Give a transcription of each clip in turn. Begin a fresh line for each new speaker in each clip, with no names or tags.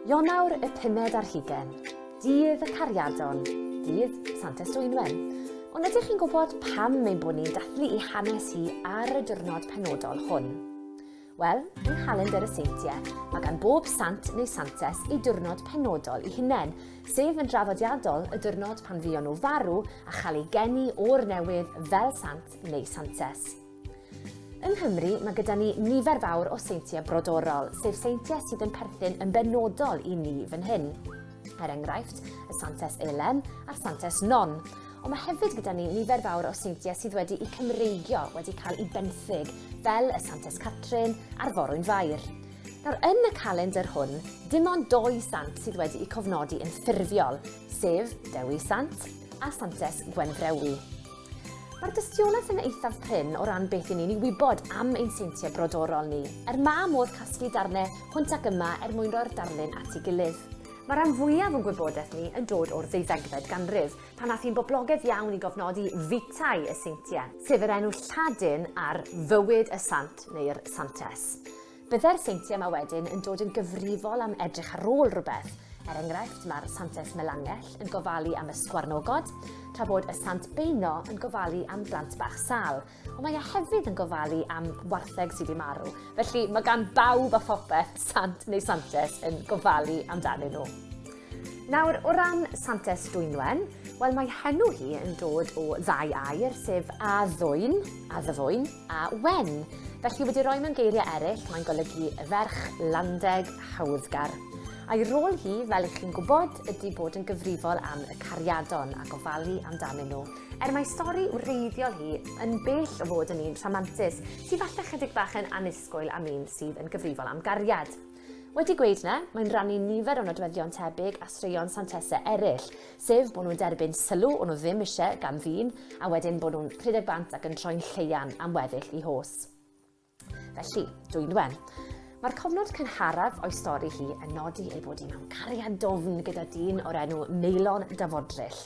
Ionawr y pumed ar hugen, dydd y cariadon, dydd Santes Dwynwen. Ond ydych chi'n gwybod pam ein bod ni'n dathlu ei hanes hi ar y diwrnod penodol hwn? Wel, yng nghalendr y seintiau, mae gan bob sant neu santes ei diwrnod penodol ei hunain, sef yn draddodiadol y diwrnod pan fuon nhw farw a chael eu geni o'r newydd fel sant neu santes. Yng Nghymru, mae gyda ni nifer fawr o seintiau brodorol, sef seintiau sydd yn perthyn yn benodol i ni fan hyn. Er enghraifft, y Santes Elen a'r Santes Non. Ond mae hefyd gyda ni nifer fawr o seintiau sydd wedi eu Cymreigio, wedi cael eu benthyg, fel y Santes Catrin a'r Forwyn Fair. Nawr, yn y calendr hwn, dim ond doi sant sydd wedi eu cofnodi yn ffurfiol, sef Dewi Sant a Santes Gwenfrewi. Mae'r dystiolaeth yn eithaf prin o ran beth i ni'n ei wybod am ein seintiau brodorol ni, er ma modd casglu darnau hwnt ac yma er mwyn roi'r darlun at ei gilydd. Mae rhan fwyaf o'n gwybodaeth ni yn dod o'r ddeuddegfed ganrif, pan ath hi'n boblogaidd iawn i gofnodi vitae y seintiau, sef yr enw Lladin ar fywyd y sant neu'r santes. Bydde'r seintiau yma wedyn yn dod yn gyfrifol am edrych ar ôl rhywbeth. Er enghraifft, mae'r Santes Melangell yn gofalu am y sgwarnogod, tra bod y Sant Beino yn gofalu am blant bach sâl. Ond mae e hefyd yn gofalu am wartheg sydd wedi marw. Felly mae gan bawb a phopeth sant neu santes yn gofalu amdanyn nhw. Nawr, o ran Santes Dwynwen, wel mae henw hi yn dod o ddau air, sef a ddwyn, a ddyfwyn, a wen. Felly wedi rhoi mewn geiriau eraill, mae'n golygu y ferch landeg hawddgar. A'i rôl hi, fel ych chi'n gwybod, ydy bod yn gyfrifol am y cariadon a gofalu amdanyn nhw. Er mae stori wreiddiol hi yn bell o fod yn un rhamantus, sydd falle chydig bach yn annisgwyl am un sydd yn gyfrifol am gariad. Wedi gweud 'na, mae'n rhannu nifer o nodweddion tebyg â straeon santesau eraill, sef bod nhw'n derbyn sylw o'n nhw ddim eisiau gan ddyn, a wedyn bod nhw'n rhedeg bant ac yn troi'n lleian am weddill i hos. Felly, Dwynwen. Mae'r cofnod cynharaf o'i stori hi yn nodi ei bod hi mewn cariad dofn gyda dyn o'r enw Meilon Dafodrill,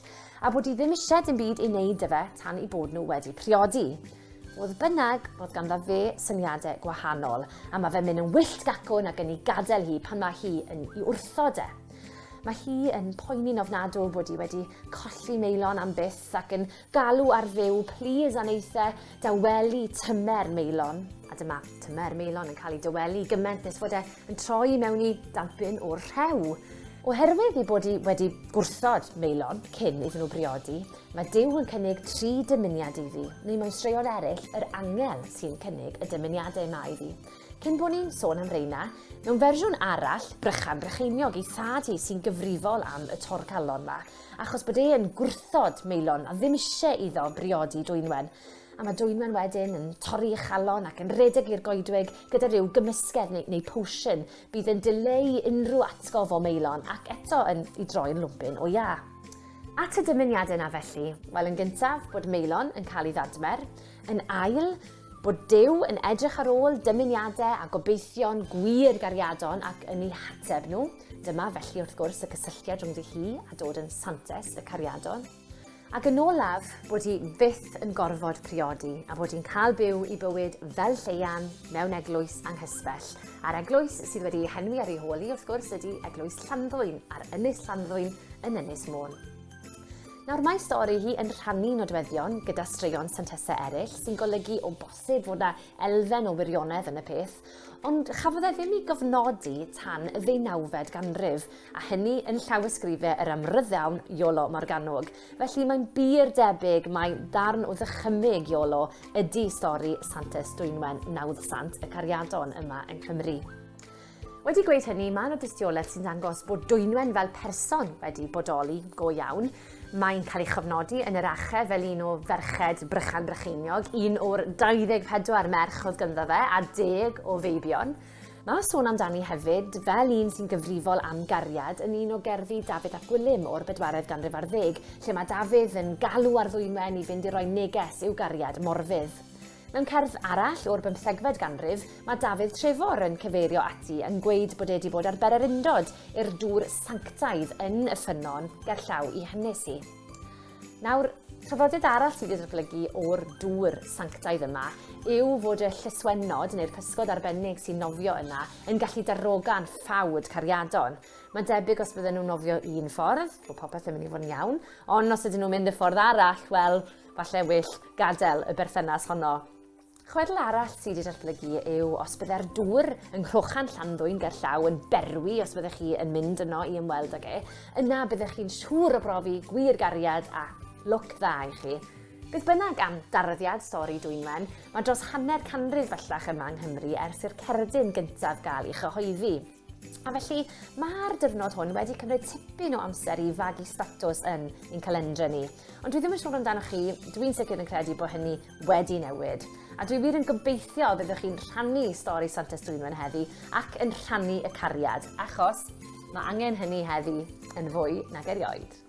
a bod hi ddim eisiau dim byd i wneud â fe tan i bod nhw wedi priodi. Fodd bynnag, roedd ganddo fe syniadau gwahanol, a mae fe'n mynd yn wyllt gacwn ac yn ei gadael hi pan mae hi yn ei wrthod e. Mae hi yn poeni'n ofnadw bod hi wedi colli Meilon am byth ac yn galw ar Dduw, plîs a neith e dawelu tymer Meilon. A dyma tymer Meilon yn cael ei dawelu gymaint nes fod e yn troi mewn i dampyn o'r rhew. Oherwydd ei bod hi wedi gwrthod Meilon cyn iddyn nhw briodi, Mae Duw yn cynnig tri dymuniad iddi, neu mewn straeon eraill, yr angel sy'n cynnig y dymuniadau yma iddi. Cyn bod ni'n sôn am reina, mewn fersiwn arall, Brychan Brycheiniog ei thad hi sy'n gyfrifol am y torcalon yma, achos bod e yn gwrthod Meilon a ddim eisiau iddo briodi Dwynwen. A mae Dwynwen wedyn yn torri ei chalon ac yn rhedeg i'r goedwig gyda rhyw gymysgedd neu, neu potion bydd yn dileu unrhyw atgof o Meilon ac eto yn i droi'n lwmpyn o iâ. At y dymuniadau yna felly, wel yn gyntaf bod Meilon yn cael ei ddadmer, yn ail, bod Duw yn edrych ar ôl dymuniadau a gobeithion gwir gariadon ac yn eu hateb nhw. Dyma felly wrth gwrs y cysylltiad rhwngddi hi a dod yn santes y cariadon. Ac yn olaf, bod hi fyth yn gorfod priodi a bod hi'n cael byw i bywyd fel lleian mewn eglwys anghysbell. A'r eglwys sydd wedi ei henwi ar ei hôl hi, wrth gwrs, ydy Eglwys Llanddwyn ar Ynys Llanddwyn yn Ynys Môn. Nawr mae stori hi yn rhannu nodweddion gyda straeon santesau eraill sy'n golygu o bosib fod yna elfen o wirionedd yn y peth, ond chafodd e ddim ei gofnodi tan y ddeunawfed ganrif, a hynny yn llawysgrifau yr amryddawn Iolo Morganwg. Felly mae'n bur debyg mai darn o ddychymyg Iolo ydy stori Santes Dwynwen Nawddsant y Cariadon yma yng Nghymru. Wedi gweud hynny, mae yna dystiolaeth sy'n dangos bod Dwynwen fel person wedi bodoli go iawn. Mae'n cael ei chofnodi yn yr ache fel un o ferched Brychan Brycheiniog, un o'r 24 merch oedd gynddo fe, a deg o feibion. Mae sôn amdani hefyd fel un sy'n gyfrifol am gariad yn un o gerddi Dafydd ap Gwilym o'r bedwaredd ganrif ar ddeg, lle mae Dafydd yn galw ar Ddwynwen i fynd i roi neges i'w gariad Morfudd. Mewn cerdd arall o'r bymthegfed ganrif, mae Dafydd Trefor yn cyfeirio ati yn gweud bod e wedi bod ar bererindod i'r dŵr sanctaidd yn y ffynnon gerllaw i hynys hi. Nawr, Traddodiad arall sydd wedi datblygu o'r dŵr sanctaidd yma yw fod y llyswennod neu'r pysgod arbennig sy'n nofio yna yn gallu darogan ffawd cariadon. Mae'n debyg os bydden nhw'n nofio un ffordd, bod popeth yn mynd i fod yn iawn, ond os ydyn nhw'n mynd y ffordd arall, wel, falle well gadael y berthynas honno. Chwedl arall sydd wedi datblygu yw os bydde'r dŵr yng Nghrochan Llanddwyn gerllaw yn berwi os byddech chi yn mynd yno i ymweld ag e, yna byddech chi'n siŵr o brofi gwir gariad a lwc dda i chi. Beth bynnag am darddiad stori Dwynwen, mae dros hanner canrif bellach yma yng Nghymru ers i'r cerdyn gyntaf gael ei chyhoeddi. A felly, mae'r diwrnod hwn wedi cymryd tipyn o amser i fagu statws yn ein calendrau ni. Ond dwi ddim yn siŵr amdanoch chi, dwi'n sicr yn credu bod hynny wedi newid. A dwi wir yn gobeithio byddwch chi'n rhannu stori Santes Dwynwen heddi ac yn rhannu y cariad, achos mae angen hynny heddi yn fwy nag erioed.